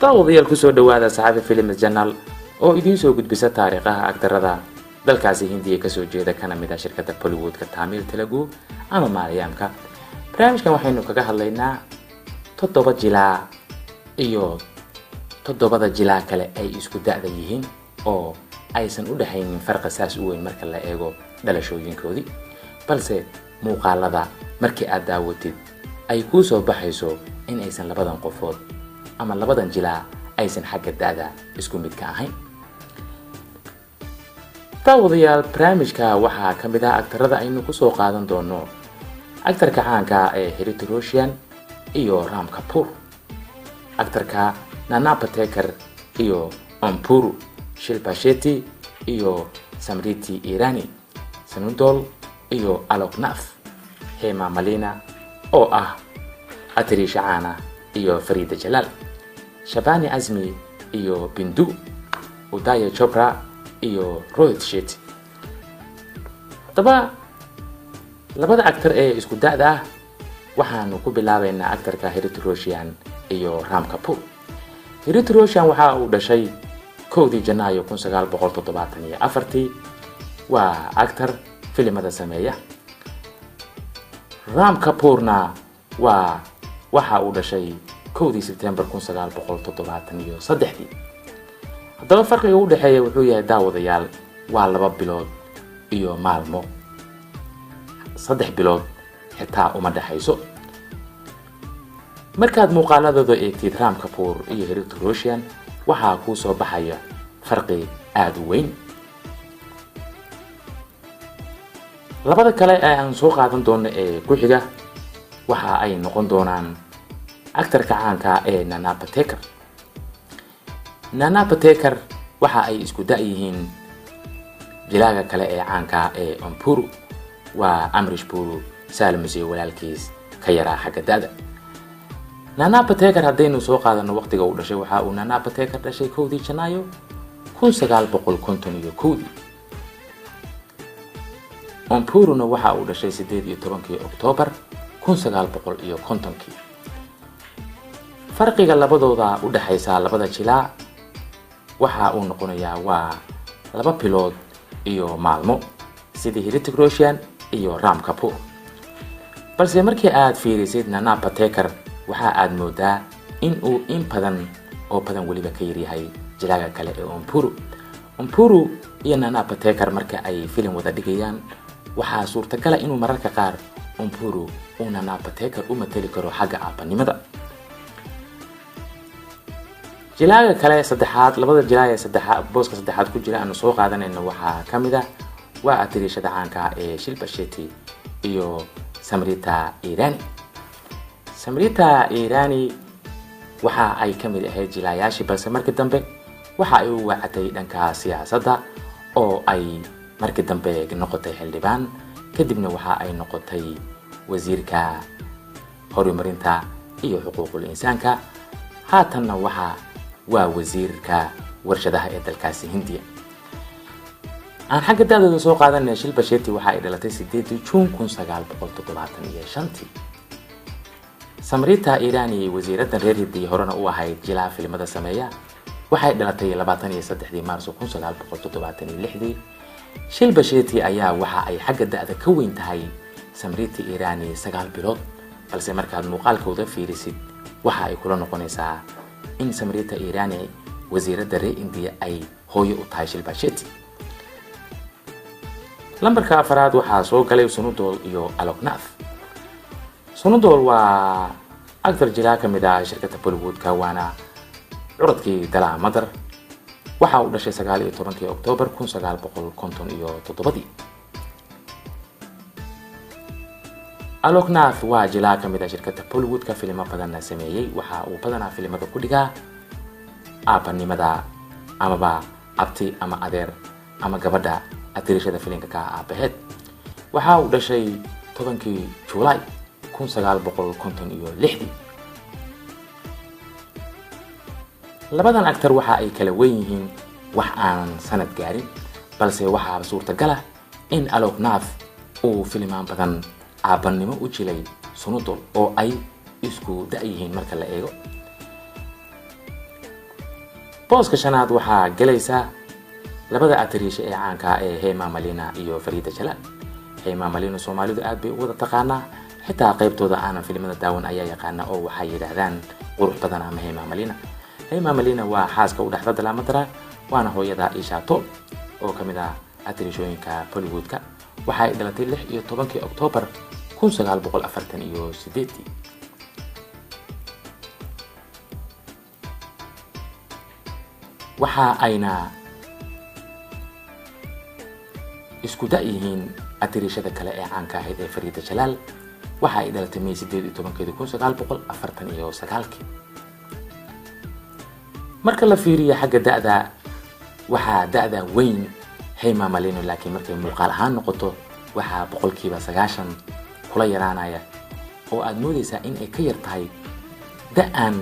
Daawadayaal, kusoo dhawaada Saxafi Films Channel oo idiin soo gudbisa taariikhaha agtarada dalkaasi Hindiya kasoo jeeda, kana mid ah shirkadda Bollywoodka Tamil, Telugu ama Maalayaamka. Barnaamijkan waxaynu kaga hadlaynaa 7 jilaa iyo 7da jilaa kale ay isku da'da yihiin oo aysan u dhexaynin farqi saas u weyn marka la eego dhalashooyinkoodii, balse muuqaalada markii aad daawatid ay kuu soo baxayso in aysan labadan qofood ama labadan jilaa aysan xagga da'da isku mid ka ahayn. Daawadayaal, barnaamijka waxaa ka mid ah agtarada aynu kusoo qaadan doono agtarka caanka ee Hrithik Roshan iyo Ram Kapoor, agtarka Nana Patekar iyo Om Puri, Shilpa Shetty iyo Smriti Irani, Sunny Deol iyo Alok Nath, Hema Malini oo ah atariisha caana iyo Farida Jalaal, Shabana Azmi iyo Bindu, Udaya Chopra iyo Rohit Shetty. Haddaba, labada actor ee isku da'da ah waxaanu ku bilaabaynaa actarka Hrithik Roshan iyo Ram Kapoor. Hrithik Roshan waxa uu dhashay 1dii Janaayo 1974-tii, waa actor filimada sameeya. Ram Kapoorna waa waxa uu dhashay 1dii Sebtembar 1973-dii. Haddaba, farqiga u dhexeeya wuxuu yahay, daawadayaal, waa 2 bilood iyo maalmo, 3 bilood xitaa uma dhexayso. Markaad muuqaaladooda eegtid Ram Kapoor iyo Hrithik Roshan, waxaa kuu soo baxaya farqi aada u weyn. Labada kale ee aan soo qaadan doono ee ku xiga waxa ay noqon doonaan actarka caanka ee Nana Patekar. Nana Patekar waxa ay isku da' yihiin jilaaga kale ee caanka ee Om Puri, waa Amrish Puri Salmusi walaalkiis ka yaraa xagga da'da. Nana Patekar haddaynu soo qaadano waqtiga uu dhashay, waxa uu Nana Patekar dhashay 1dii Janaayo 1951-dii. Om Purina waxa uu dhashay 18-kii Oktoobar 1950-kii. Farqiga labadooda u dhexaysa labada jilaa waxa uu noqonayaa waa 2 bilood iyo maalmo, sidii Hrithik Roshan iyo Ram Kapoor. Balse markii aad fiirisid Nana Patekar, waxa aad moodaa in uu in badan oo badan weliba ka yaryahay jilaaga kale ee Om Puri. Om Puri iyo Nana Patekar marka ay filim wada dhigayaan, waxaa suurtagala inuu mararka qaar Om Puri uu Nana Patekar u mateli karo xagga aabanimada. Jilaaga kale saddexaad, labada jilaa ee saddexaad, booska saddexaad ku jira aanu soo qaadanayno waxaa ka mid ah waa atiriishada caanka ee Shilpa Shetty iyo Smriti Irani. Smriti Irani waxa ay ka mid ahayd jilaayaashii, balse markii dambe waxa ay u wacatay dhanka siyaasadda oo ay markii dambe noqotay xildhibaan, kadibna waxa ay noqotay wasiirka horumarinta iyo xuquuqul insaanka, haatanna waxa waa wasiirka warshadaha ee dalkaasi Hindiya. Aan xagga da'dooda soo qaadanay, Shilpa Shetty waxa ay dhalatay 8-dii Juun 1975-tii. Smriti Irani, wasiiraddan reer Hindiya horena u ahayd jilaa filimada sameeya, waxay dhalatay 23-dii Maarso 1976-dii. Shilpa Shetty ayaa waxa ay xagga da'da ka weyn tahay Smriti Irani 9 bilood, balse markaad muuqaalkooda fiirisid waxa ay kula noqonaysaa in Smriti Irani, wasiiradda reer Indiya, ay hooyo u tahay Shilpa Shetty. Lambarka afaraad waxaa soo galay Sunny Deol iyo Alok Nath. Sunny Deol waa actor jilaa ka mid ah shirkadda Bollywoodka, waana curadkii Dalaa Madar. Waxa uu dhashay 19-kii Oktoobar 1957-dii. Alok Nath waa jilaa ka mid ah shirkadda Bollywoodka, filimo badanna sameeyey. Waxa uu badanaa filimada ku dhigaa aabanimada amaba abti ama adeer ama gabadha atirishada filimka ka aabaheed. Waxa uu dhashay 10-kii Juulaay 1956-dii. Labadan actor waxa ay kala weyn yihiin wax aanan sanad gaarin, balse waxaa suurtagala in Alok Nath uu filimaan badan aabanimo u jilay Sunny Deol oo ay isku da' yihiin marka la eego. Booska shanaad waxaa gelaysa labada atariisha ee caanka ee Hema Malini iyo Farida Jalaal. Hema Malini Soomaalidu aad bay u wada taqaanaa, xitaa qaybtooda aanan filimada daawan ayaa yaqaana oo waxay yidhaahdaan qurux badan ama Hema Malini. Hema Malini waa xaaska u dhexda Dalamadara, waana hooyada Isha Tol oo ka mid ah atariishooyinka Bollywoodka. Waxa ay dhalatay 16-kii Oktoobar 1948-dii. Waxa ayna isku da' yihiin atariishada kale ee caanka ahayd ee Farida Jalaal. Waxa ay dhalatay May 18-keedii 1949-kii. Marka la fiiriyo xagga da'da, waxaa da'da weyn Hema Malini, laakiin markay muuqaal ahaan noqoto waxaa 90% kula yaraanaya oo aad moodaysaa in ay ka yar tahay da'an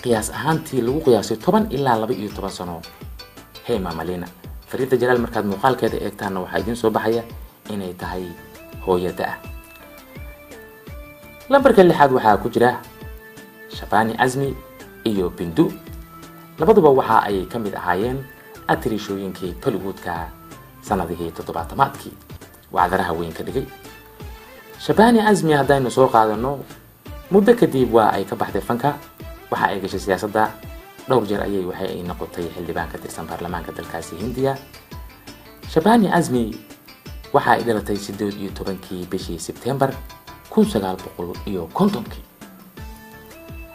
qiyaas ahaantii lagu qiyaasay 10 ilaa 12 sano Hema Malini. Farida Jalaal markaad muuqaalkeeda eegtaanna waxaa idiin soo baxaya inay tahay hooyo da'a. Lambarka lixaad waxaa ku jira Shabani Azmi iyo Bindu. Labaduba waxa ay ka mid ahaayeen atriishooyinkii Bollywoodka sanadihii toddobaatamaadkii wacdaraha weyn ka dhigay. Shabani Azmi haddaynu soo qaadano, muddo kadib waa ay ka baxday fanka, waxa ay gashay siyaasadda. Dhowr jeer ayay waxay ay noqotay xildhibaan ka tirsan baarlamaanka dalkaasi Hindiya. Shabani Azmi waxa ay dhalatay 18-kii bishii Sebtembar 1950-kii.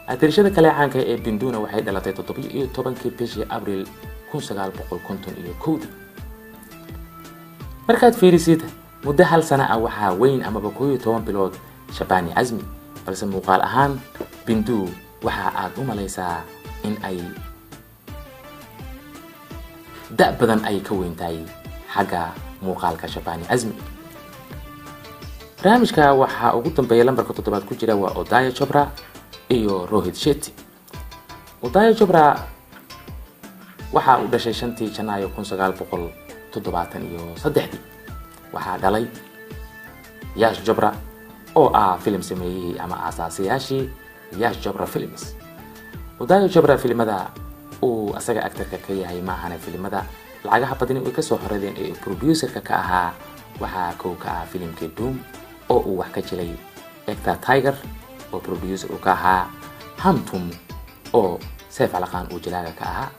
Atirishada kale caanka ee Binduna waxay dhalatay 17-kii bishii Abriil 1951-dii. Markaad fiirisid muddo hal sana ah waxaa weyn amaba 11 bilood Shabani Azmi, balse muuqaal ahaan Bindu waxa aad u malaysaa in ay da' badan ay ka weyn tahay xagga muuqaalka Shabani Azmi. Barnaamijka waxaa ugu dambeeya lambarka toddobaad ku jira waa Odaya Chopra iyo Rohit Shetty. Odaya Chopra waxa uu dhashay 5-tii Janaayo 1973-dii. Waxaa dhalay Yash Chopra oo ah filim sameeyihii ama aasaasiyaashii Yash Chopra Films. Odaya Chopra filimada uu asaga actorka ka yahay maahane filimada lacagaha badani ay kasoo xoreedeen ee producerka ka ahaa waxaa kow ka ah filimkii Doom oo uu wax ka jilay, Ekta Tiger oo producer uu ka ahaa, Hamtum oo Seif Alaqaan uu jilaaga ka ahaa.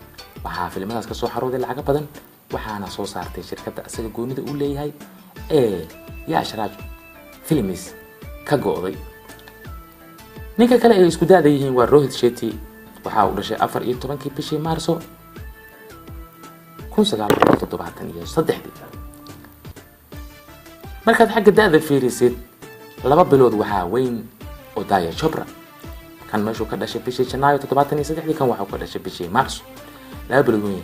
Waxaa filimadaas kasoo xarooday lacago badan, waxaana soo saartay shirkadda asaga goonida uu leeyahay ee Yash Raj Films ka go'day. Ninka kale ay isku da'da yihiin waa Rohit Shetty. Waxa uu dhashay 14-kii bishii Maarso 1973-dii. Markaad xagga da'da fiirisid, 2 bilood waxaa weyn Odaya Chopra. Kan meeshuu ka dhashay bishii Janaayo 73-dii, kan waxuu ka dhashay bishii Maarso, 2 bilood weyn.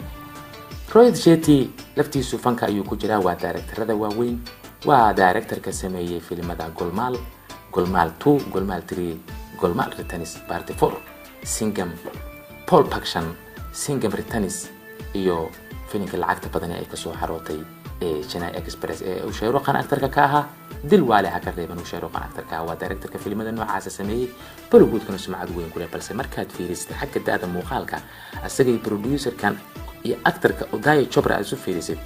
Rohit Shetty laftiisu fanka ayuu ku jiraa, waa directorada waaweyn, waa directorka sameeyey filimada Golmaal, Golmaal 2, Golmaal 3, Golmaal Returns Part 4, Singham, Paul Pakshan, Singham Returns iyo filimka lacagta badan ee ay kasoo xarootay ee Chennai Express ee uu Shah Rukh Khan actorka ka ahaa. Dilwale ha ka reeban uu Shah Rukh Khan actorka ahaa. Waa directorka filimada noocaasa sameeyey, Bollywoodkana sumcad weyn ku leh, balse markaad fiirisid xagga da'da muuqaalka asagay producerkan iyo actorka Odaya Chopra aad isu fiirisid,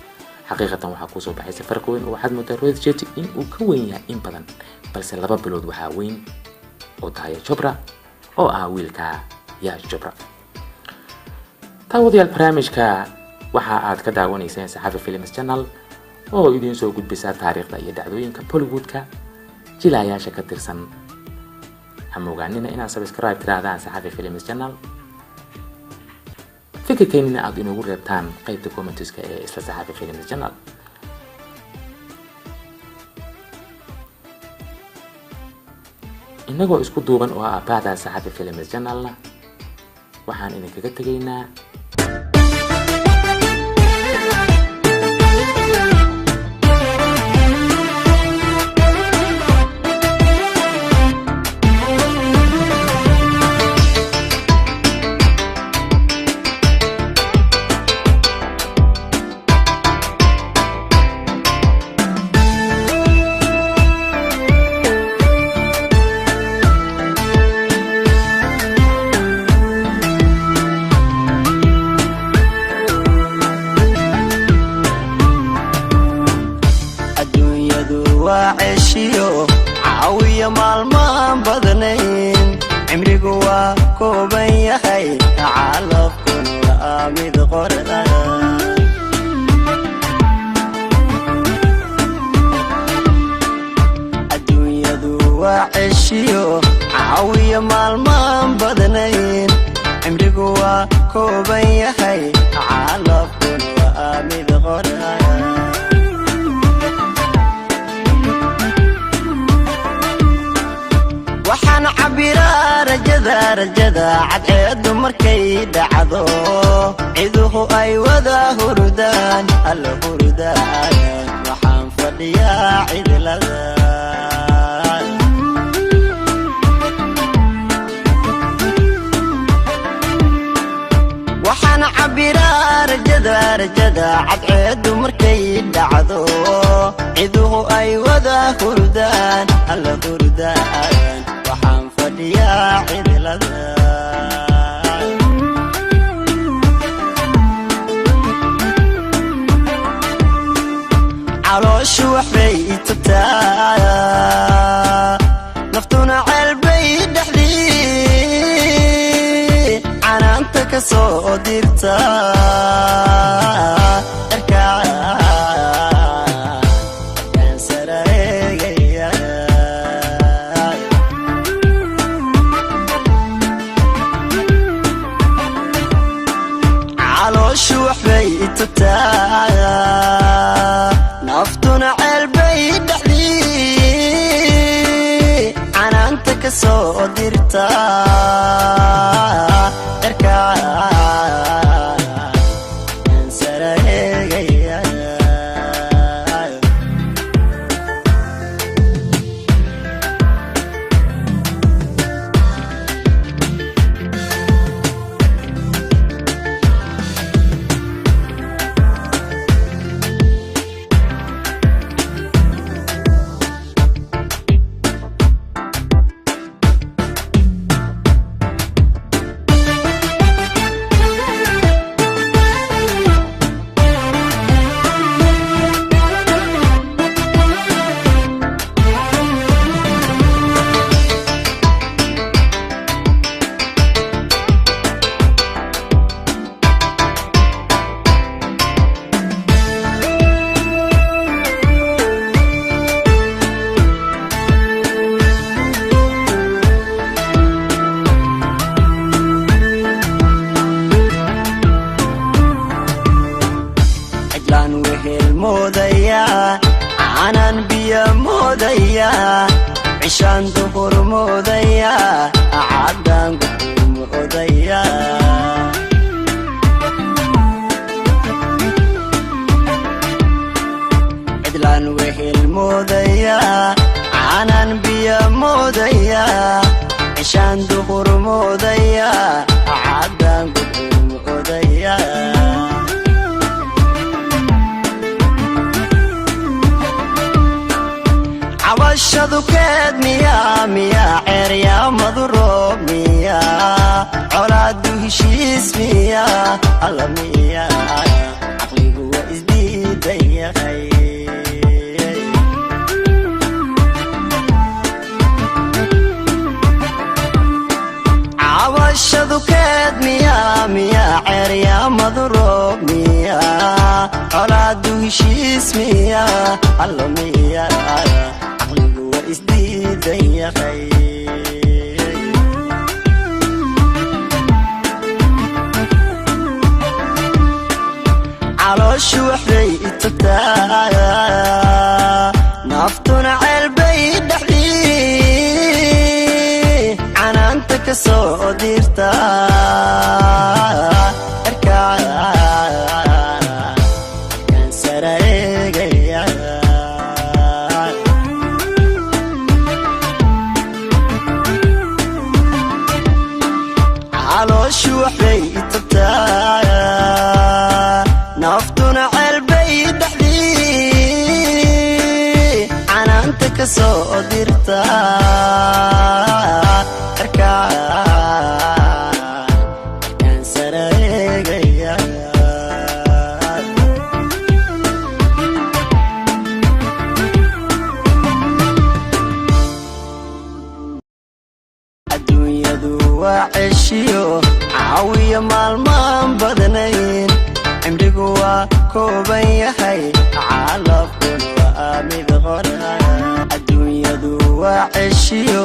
xaqiiqatan waxaa kusoo baxaysa farq weyn oo waxaad moodaa Rohit Shetty in uu ka weyn yahay in badan, balse 2 bilood waxaa weyn Odaya Chopra oo ah wiilka Yash Chopra. Daawadayaal, barnaamijka waxa aad ka daawanayseen Saxafi Films Channel oo idiin soo gudbisa taariikhda iyo dhacdooyinka Bollywoodka jilaayaasha ka tirsan. Ha moogaanina inaad subscribe tiraahdaan Saxafi Films Channel, fikirkeynina aad inoogu reebtaan qaybta commentiska ee isla Saxafi Films Channel. Inagoo isku duuban oo ah bahda Saxafi Films Channelna waxaan idinkaga tegaynaa Cimrigu waa kooban yahay, calafkuna waa mid qoran. Waxaan cabbiraa rajada, rajada cadceeddu markay dhacdo, ciduhu ay wada hurdaan, alla hurdaan. Waxaan fadhiyaa cidlada. Waxaan cabbiraa rajada, rajada cadceeddu markay dhacdo, ciduhu ay wada hurdaan, alla hurdaan. Waxaan fadhiyaa cidlada. Calooshu waxbay itagtaa, naftuna ceelbay dhexdii canaanta ka soo dirta. Cirkaan sara eegaya. Calooshu waxbay itagtaa, naftuna ceelbay dhexdii canaanta ka soo dirta. Cirkaan sara eegaya. Cidlaan wehel moodaya, aanan biyo moodaya, cishaan duhur moodaya, caddaan guxur moodaya. Cidlaan wehel moodaya, aanan biyo moodaya, cishaan duhur moodaya, caddaan guxur moodaya. Cabashadu keed miyaa, miyaa ceeryaamadu roob miyaa, colaadu heshiis miyaa, alla miyaa, caqligu waa isdiidan yahay. Cabashadu keed miyaa, miyaa ceeryaamadu roob miyaa, colaadu heshiis miyaa, alla miyaa, caqligu waa isdiidan yahay. Calooshu waxbay itagtaa, naftuna ceelbay dhexdii canaanta ka soo dirta. Cirkaan sara eegaya. Calooshu waxbay itagtaa, naftuna ceelbay dhexdii canaanta ka soo dirta. Cirkaan sara eegaya. Adduunyadu waa ceshiyo caawiyo maalmaan badnayn, cimrigu waa kooban yahay, calafkuna waa mid qoran. Adduunyadu waa ceshiyo.